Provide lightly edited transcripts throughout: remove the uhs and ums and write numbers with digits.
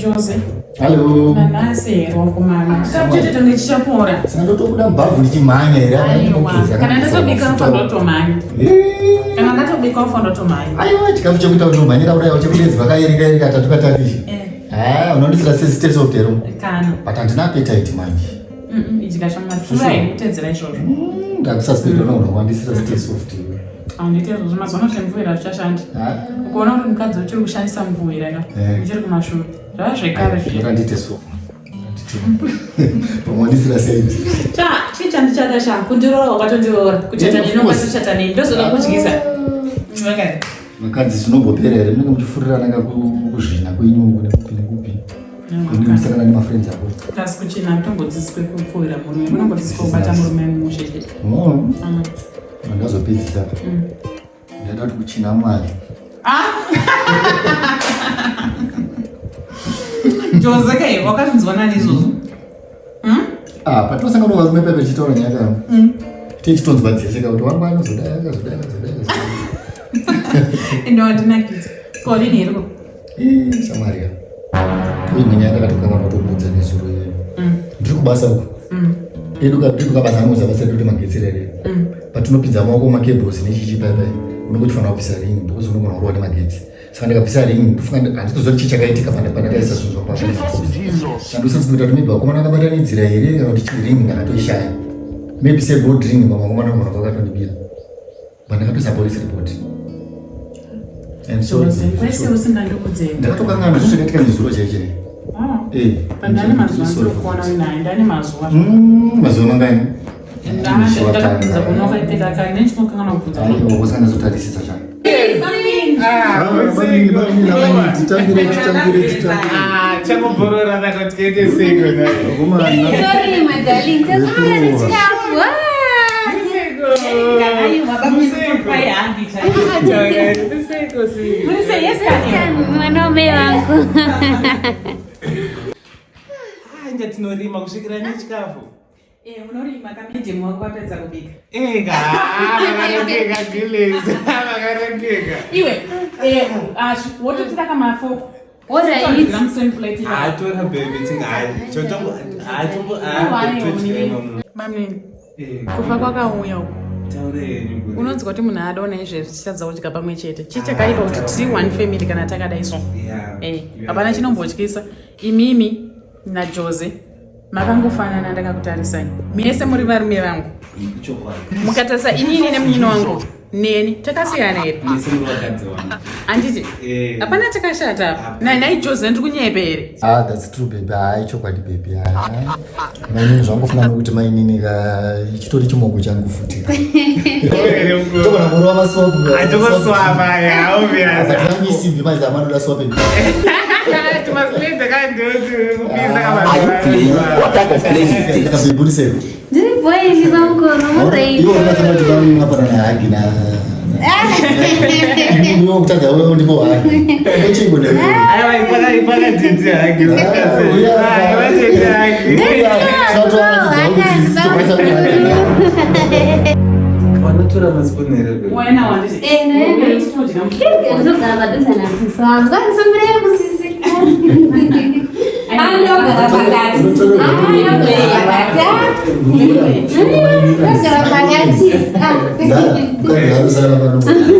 Jose. Hello. Nanhasi here wakomana. Chikafu chete tange chichapora. Saka ndotobuda mubhavhu ndichimhanya here? Aiwa. Kana ndatobika ufa ndotomhanya. Kana ndatobika ufa ndotomhanya. Aiwa chikafu chekuita kuti umhanyira kudai chekudedzwa kairi kairi katatu katatu ichi. Eh. Ah, unondisira sesitesi of the room. Kana. But handina appetite manje. Idya shamwari. Fura yekutedzera izvozvo. Ndakususpect unogona kuwandisira stay soft iwe. Handiite izvozvo mazuva ano zvemvuwira zvichashandi. Ah. Ukaona kuti mukadzi uchiri kushandisa mvuwira ka Eh. uchiri kumashure. Zvava zvekare zviya. Ndakandite so. Pamwe wandisira side. Cha, chii chandichada sha kundiroora wakatondiroora. Kuchata Yeah, of neni course. wakatochata neni. Ndozoda kudyisa. Okay. Vakadzi zvinombopera here munenge muchifurirana ka kuzvina kwenyu uku nekupi nekupi. Kunenge musangana nemafriends ako. Plus kuchina hamutombodzidziswe kupfuwira murume. Munongodzidziswa kubata murume mushe chete. No. Ndazopedzisa. Ndaida kuti kuchina Mwari. Ah! Jose kai wakazvinzwa nani izvozvo? Hmm? Ah, patinosangana varume pepe tichitaura nyaya kana. Tichitonzwa dzese ka kuti wangu anozodai akazodai akazodai akazodai. Ende wandinakidza. Ko rini here ko? Ii, shamwari ka. Uye nyaya ndakatokanganwa kutokuudza nezuro iyoyo. Ndiri kubasa uku. Edu kabasa anoudza basa redu remagetsi rere. Patinopinza maoko macables nechichi paya paya unenge uchifanira kubvisa ring because unogona kurohwa nemagetsi. Saka ndikabvisa ring ndofunga handitoziva kuti chii chakaitika pandakaisa zvinhu zvangu pa. Ndosati kuita kuti maybe vakomana vakabatanidzira here kana kuti chii ring ndakatoishaya. Maybe segold ring vamwe vakomana vanogona kuva vakatondibira. But ndakatoisa police report. I'm sorry. Jose, kwese usingandikudzei. Ndakatokanganwa zvinhu zvakaitika nezuro chaicho. Ah. Eh. Ndane mazuva ndiri kuona uinaye, ndane mazuva. Mazuva mangani? Ndakabvunza kuona wakaipfeka kare, nechinokanganwa kubvunza. Aiwa, usanazotarisisa cha. Titambire, titambire, titambire. Chakubhorora ndakati kaite seko Vakomana. Sorry, my darling. Takumira nechikafu. Ah! Mwana wamai vangu. Inga tinorima kusvikira nechikafu. Unorima kamedium wako wapedza kubika. Ega, vakarongeka Gillis, vakarongeka. Iwe, wototira kamafoko. Alright. Atora baby tinga chotongo atombo atochirema. Mami, kufa kwakauya uku. Taure yenyu kuri. Unonzwa kuti munhu adona izvezvi tichitadza kudya pamwe chete. Chii chakaipa kuti tiri one family kana takadai so? Yeah. Hapana chinombotyisa. Imimi naJose makangofanana ndakakutarisai. Mese muri varume vangu. Chokwadi. Mukatarisa inini nemunyina wangu neni takasiyana here? Mese muri vakadzi vangu. Handiti? Hapana chakashata apa. Nai Jose ndiri kunyepa here? Ah, that's true baby. Hayi chokwadi baby. Hayi. Mainini zvangofuna nokuti mainini ka chitori chimoko changu futi. Togona kurova maswap. Atokoswapa ya obvious. But yangu isimbi manje amanoda swap. Tumaslide kandoti kupisa kama. Are you playing? What type of playing is this? Ndakabhebhurisa iwe. Ndiri boy bamukuru, murei. Iwe unataka kuti bamwe hapana na hagi na. Iwe ukutadza wewe ndipo hagi. Uchingo newe. Aiwa ipaka ipaka tete hagi. Aiwa tete hagi. Vanotora maspoon here baby? Wena wanditi. Eh, naye. Ndinogara padhuze nasisi wangu. Ndisomberei kusisi. Anogara pakati. Anogara pakati. Anogara pakati.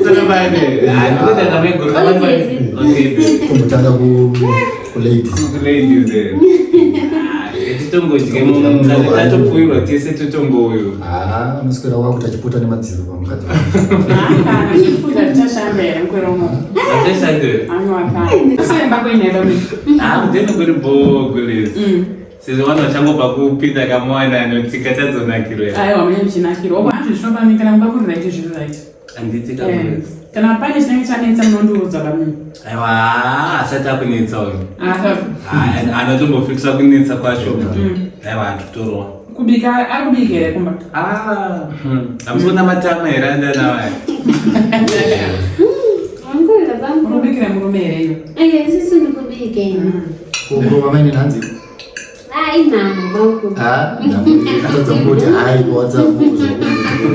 Saka bane. Handikuti akameguru. Okay baby. Kumbotanga kuladies. Ladies eh. Titongodye muno tatopfuirwa tese totongoyo. Ah, unoswera wakuti achipota nemadziro pamukadzi. Tichashamba here mukwero uno? Atashande. Anoakana. kwenyu bamwe. Ah, kudeni kuri bho gulis. Sezvo vanhu vachangobva kupinda kamuwanano tikatadzonakirwa. Aiwa mune muchinakirwa. Hanzi zvinobani kana mumba kuri right zviri right. Handiti kagulis. Kana pane chinenge chanetsa munondiudza bamwe. Aiwa, asati akunetsa uyu. Asa Anotombofikisa kunetsa kwacho. Aiwa, hatitorowa. kubika ari kubika here kumba? Ah, hamusi kuona matama here andanawo aya? Wangurira bamukuru. Unobikira murume here iyo? Eh, isusu ndikubike ino. Kurova mainini hanzi. Ah, inhamo bamukuru. Ah, ndakatadza kungoti hai paWhatsApp zvakuti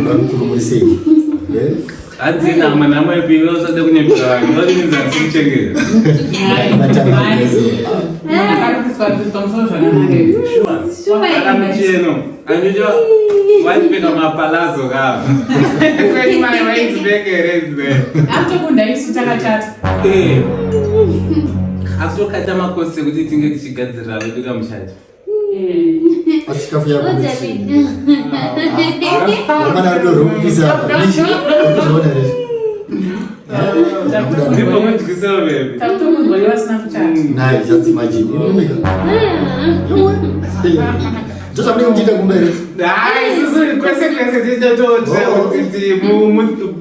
bamukuru muri sei. Eh? Hanzi nhamo nhamo ipi usade kunyepera vanhu vaninzi handisi kuchengeta. Akarukiswa musoro zvakanaka. Shuwa iwe. Akamucheno. Andicho waipfeka mapalazo ka. Kwete mai waizipfeka here idzi? Akutokunda isu takachata. Eh. Akutokata makosi ekuti tinge tichigadzirira vedu kamuchato. Asi chikafu yako Udzani. amana rudo rwekupisa apa zvoona here Ndipo kudyisa baby. Takutokundwa nevasina kuchata. naye just imagine unomika ndozvamunenge muchiita kumba here Hayi isusu kwese kwese tichatotsva kuti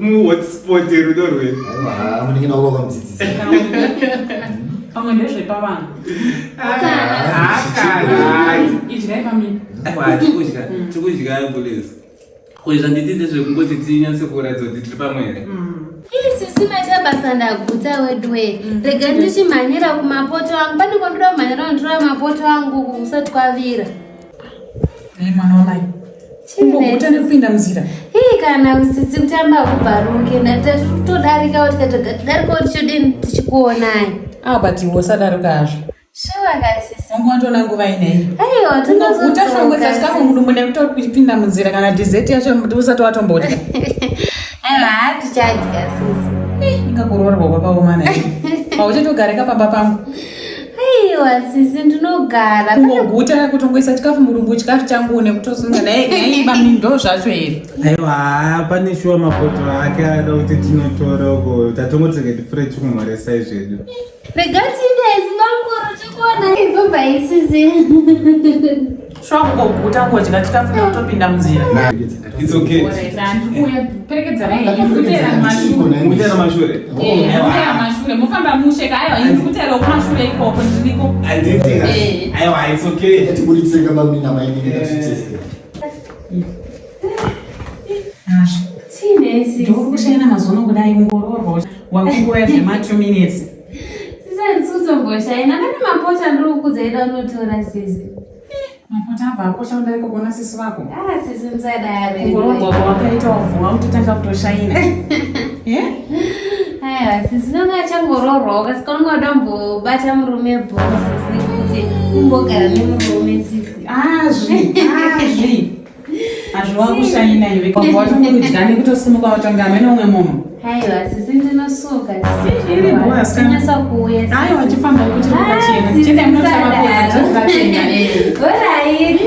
muhotspot rudo rwedu. Aiwa, munenge nawo wakamudzidzisa Pamwe ndezvepavanhu. Hakana. Idyai pamini. Aiwa tikudya tikudya kulezi. Kuzva nditi ndezvekungoti tinyatse kuratidza kuti tiri pamwe here. Ii sisi maita basa ndaguta weduwe. Rega ndichimhanyira kumapoto angu. Pane kwandoda kumhanyira kunditora mapoto angu kusati kwavira. Nei mwana wamai. Kungoguta nekupinda munzira. Ii kana sisi kutamba kubvaruke ndatodarikawo tikatodarikawo tichodini tichikuonai. Ah, but iwe usadaro kazvo. Shuwa kasisi. Wangu watoona nguva inei. Aiwa Kungoguta shongwesa chikafu tinozodzoka. mudumbu nekutopinda munzira kana dessert yacho usati watombodya. Aiwa hatichadya sisi. Ingakuroorwa kwakaoma naye. Hauchatogarika pamba pangu. Aiwa sisi ndinogara. Kungoguta kutongoisa chikafu mudumbu chikafu changu nekutosunga naye naye bamini ndo zvacho here. Aiwa pane shuwa mapoto ake ada kuti tinotora uko tatongoti tipfure tikumhoresai zvedu. Rega tiinde bamukuru tikuona. Ibva isisi. Shuwa kungoguta kungodya chikafu nekutopinda munzira. It's okay. Ndikuuya perekedzanai henyu ndikutera mashure. Mutera mashure. Ndikutera mashure mufamba mushe aiwa ini ndikuterawo kumashure ikoko ndiriko. Handiti. Eh. Aiwa it's okay. tiburitseka mamina mainini katiteste Chine sisi. Ndiri kushaina mazuva kudai ungororwa wakungoya zvema 2 minutes. Sisi handisuzongoshaina. Pane mapoto andiri kukudza unotora sisi. Mapoto abva akosha kudarika kuona sisi vako. Ah sisi musadaro. Kungororwa kwawakaita wabvuma kutotanga kutoshaina. Eh? Aiwa sisi nonga achangoroorwawo kasi kaunga udambobata murume bho sisi kuti umbogara nemurume sisi. Azvi, azvi. Azvi wakushaina iwe. Wabva watongodya nekutosimuka watonga hamene umwe munhu. Aiwa sisi ndinosuka Iri bho asikana. Tinyasa kuuya sisi. Aiwa chifamba kuti Ah, kwakachena. sisi Chiendai munotora mapoto musadaro. kwakachena. Alright.